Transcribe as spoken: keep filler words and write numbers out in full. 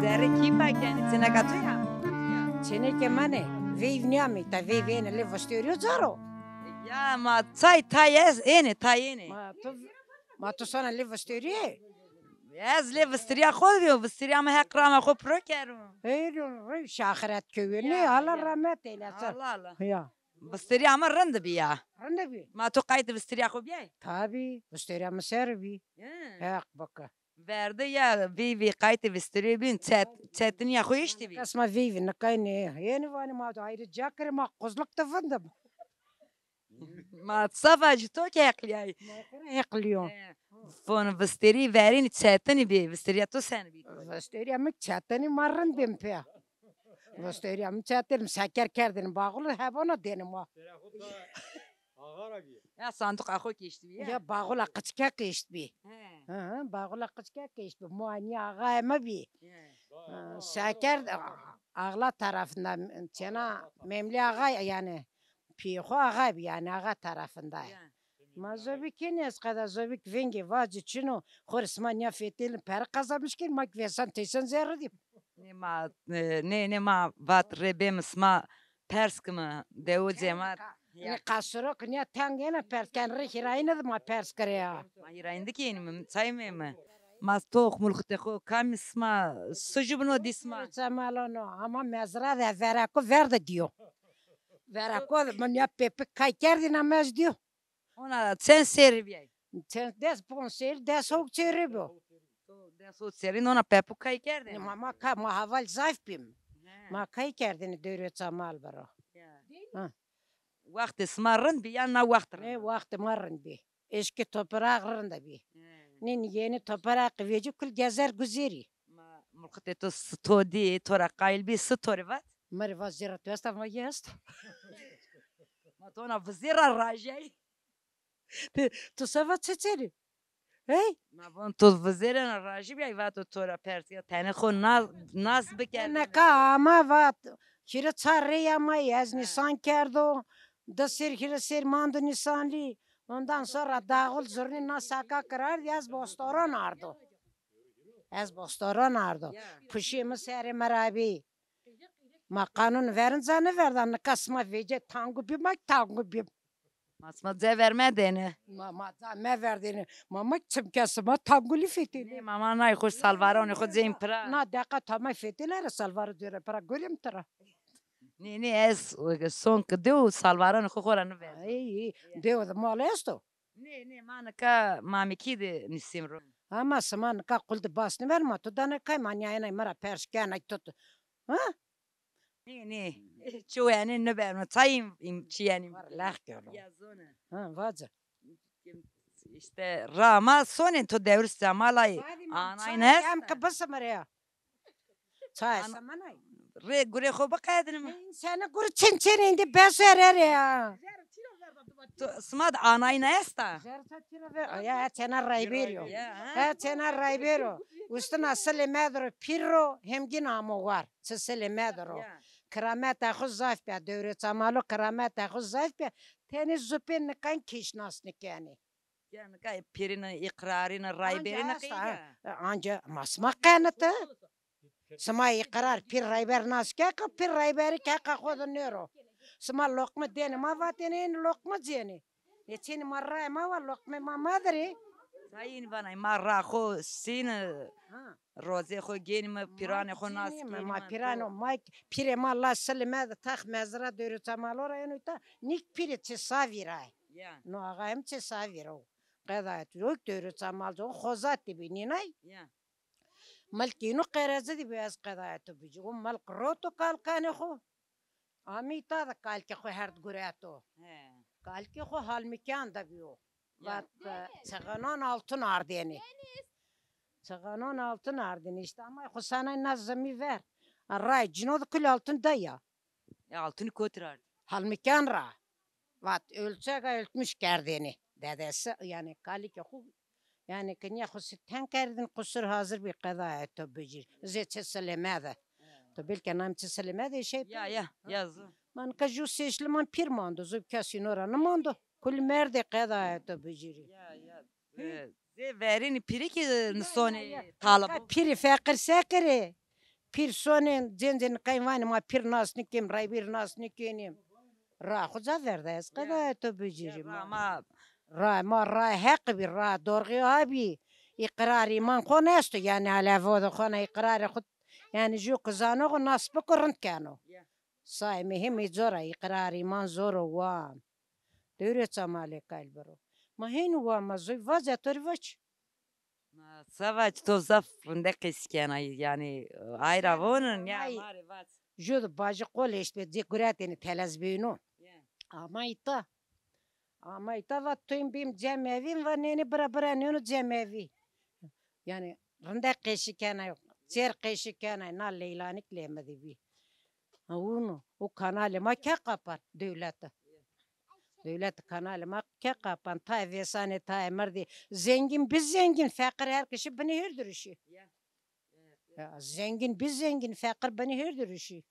Zerrê kî pa kenî, çêneka to ya? Çênekê mene, veyv nîyamê, ta veyv êne lê vistêrîyo caro. Ya ma çay tay ez êne, tay êne. Ma tu, ma tu sona lê vistêrîye? Ez lê vistirîya xo bîyo, vistirîya mi heq rama xo piro kero. Ey, rê şaxiret kewê. Nê, Allah rahmet eylesin. Allah Allah. Ya. Vistirîya mi rind bî ya. Rind bî? Ma tu qaytê vistirîya xo bîyay? Tabî, vistirîya mi ser bî. He. Heq bike. Verde ya veyvî qaytê vistirî bîn, çet-, çetinîya xo îştî bî. Kes ma veyvî nikay nê. Yeni vanî ma ayrı cakirê ma quzluk de vindim. Ma safa jî to ke heqlîyay. Ma xo ra heqlîyo. He. Von vistirî verînî çetinî bî. Vistirîya to sen bî? Vistirîya mi çetinî ma rind bîm pê. Vistirîya mi çetin, seker kerdin, baxul hebona dêne ma. Axa ra bîye. Ya sanduqa xo kiştî bîye. Ya baxula qiçke kişt bî. He. Hı hı, baxula qiçke kişt bî. Muayni axa eme bî. He. Ha, seker ağla tarafında, çena Memli axa yani. Pîyê xo axa bî, yanî axa tarafında. Ya. Ma zobî kenî ez qeda zobîk vengê vacî çin o. Xo rê sima nîya fetêlin pere qazanmiş kenî, ma kî vesan teysen zerre dîm. Nê ma, e, nê, nê ma vat rê bê mi sima pers kimi dewo cêmat. Ya. Nê qasiro ki nîya teng êna pers ken rê hîrayîne de ma pers kerê ya. Ma hîrayîn de kenî mi, çay mê mi. Ma tox mulxitê xo kamî sima sucubno dî sima. Çemalono, ama mezra de verako ver de dîyo. Vera ko, mi nîya pepik kay kerdîn ama ez dîyo. Ona çend serrî bîyay? Çend, des ponc serrî, des hok serrî bo. To des hok serrî, ona pepik kay kerdîn? Ma, ma ka, ma heval zayf bîm. He. Ma kay kerdîn dewrê çamal biro. Ya. Ha. Wextê sima rind bî ya na wext rind? Nê, wextê ma rind bî. Eşkê toperaq rind bî. He. Nîn yenî toperaqî vecî kul gezer guzerî. Ma mulxitê to s-, to dî, to ra qayîl bî, si to rê vat? Mi rê vat zêra tu esta, ma yê esta. Ma to na vizêra rajey. Ti, tu se vat çi çênî? Hey? Ma von to vizêrena rajî bîyay, vato to ra pers ya, tenê xo na-, nas bikerdi. Neka ama vat, hîrê çar rey ama ez nîsan kerdo, di sêr hîrê sêr mando nîsanlî. Ondan sonra dağıl zurnî na saka kirardî, ez bostoron ardo. Ez bostoron ardo. Ya. Puşê mi serê mi ra bî. Ma qanûn verinca nêverda, nika sima vecê tangu bî, ma kî tangu bîm. Ma sima ca vermedêne. Ma, ma ca meverdêne. Ma, ma kî çimke sima tangulî fetêne. Nê, ma, ma nay xo salvaronê xo cên pira. Na deqa tamay fetêne ra salvaro cêre pira, gurîm tira. Nê, nê, ez, e, son ki dew salvaronê xo xo ra nêverdo. Ey, ey, dew de mal esto. Nê, nê, ma nika Mamekî de nîsîm ro. Ama sima nika qul de bas nêbeno, ma tu dana kay, ma nîyayenay mi ra pers kenay tut. Ha? Nê, nê. Ço yanî nêbeno. Çay im, im çi yanî? War lex keno. Ya zone. Ha, vace. Îşte ra ma sonê to dewrê çamal ay. Anayne esta. Em ki bisimire ya. Çay semenay. Rê gurê xo biqedinime. Sene gurê çin çin êndî bes erere ya. To, sima de anayne esta? Zerta tira ve, ya, çena rayber o. Ya, ha? Ha, çena rayber o. Ustina silê me de ro pîr ro, hemgîn amo war. Çi silê me de ro. Ya. Kirameta xo zayf bîya, dewrê çamalo kirameta xo zayf bîya. Tenê zupên nikan kîş nas nikenê. Ya nika pîrîne, îqrarîne, rayberîne qey ya. Anca ma sima qenite. Sima îqrar pîr rayber nas ke, ke pîr rayberî ke heqa xo de nêro. Sima loqme dêne ma vatêne, ên loqme cêne. Ê çênî ma raye ma wa loqme ma ma dirê. Sayîn vanay ma ra xo sîne. Ha. Rozê xo gênîme, pîranê xo nas kênîme. Ma pîrano, ma pîrê ma la silê me de tax mezra dewrê çamalo ra yeno ta, nîk pîrê çê savî ra. Ya. No axa hem çê savî ra o. Qeda et, yok dewrê çamal de o, xozatî bî nînay. Ya. Milkî nu qerezi di bi ez qedaya to bicî. O milk roto kalkanê xo. Amî ta de kalkê xo herd gureto. He. Kalkê xo Halmîkan de biyo. Ya. Vat, e, çixanan altın ardênê. Çixanan altın ardênê. İşte ama xo sanay na zimî ver. A, ray cino de kul altın de ya. E, altını kotir ard. Halmîkan ra. Vat ölçega ölçmüş kerdênê. Dedesi, yani kalikê xo, yani kinya xo siten kerdin, qusur hazır bi qedaya to bicîr. Zê çi sileme de. To belki nam çi sileme de şey. Ya, ya, ya, zu. Man ka ju seşli man pir mando, zu kesî nora ne mando. Kul merdê qedaya to bicîrî. Ya, ya. E, zê verênî pîrî kî, e, nisonê, ya, ya, talib. Ka pîrî feqir se kerê? Pîr sonê, cêncê nikay vanê ma pîr nas nikêm, raybîr nas nikênêm. Ra xo ca verda ez qedaya to bicîrî. Ya, ra ma. Ra ma, ra heq bî, ra dorxî a bî. Îqrar îman xo nesto, yanî alevo de xo na îqrarê xo, yanî ju kizano xo nas biko rind keno. Ya. Sayê mi himî zor a, îqrar îman zor o wan. Dewrê çamalê kal biro. Ma hênî wa ma zoy vac, e to rê vac. Ma se vac, to zaf rinde qesî kena, yanî, ay ra vonin ya, ma rê vac. Ju de bacî qol eşt be, cê guretêne telezbîno. Ya. Ama îta. Ama îta va to ên bêm cemevî, va nênê bira bira nêno cemevî. Yanî rinde qesî kena, çêr qesî kena, na leylanik lê mi de bî. Ha, uno, o kanalê ma ke qapan dewlete. Dewlete kanalê ma ke qapan, tayê vêsanê, tayê mirdî. Zengin bi zengin, feqir her kişi binê hêr dirişî. Ya. Ya, zengin bi zengin, feqir binê hêr dirişî.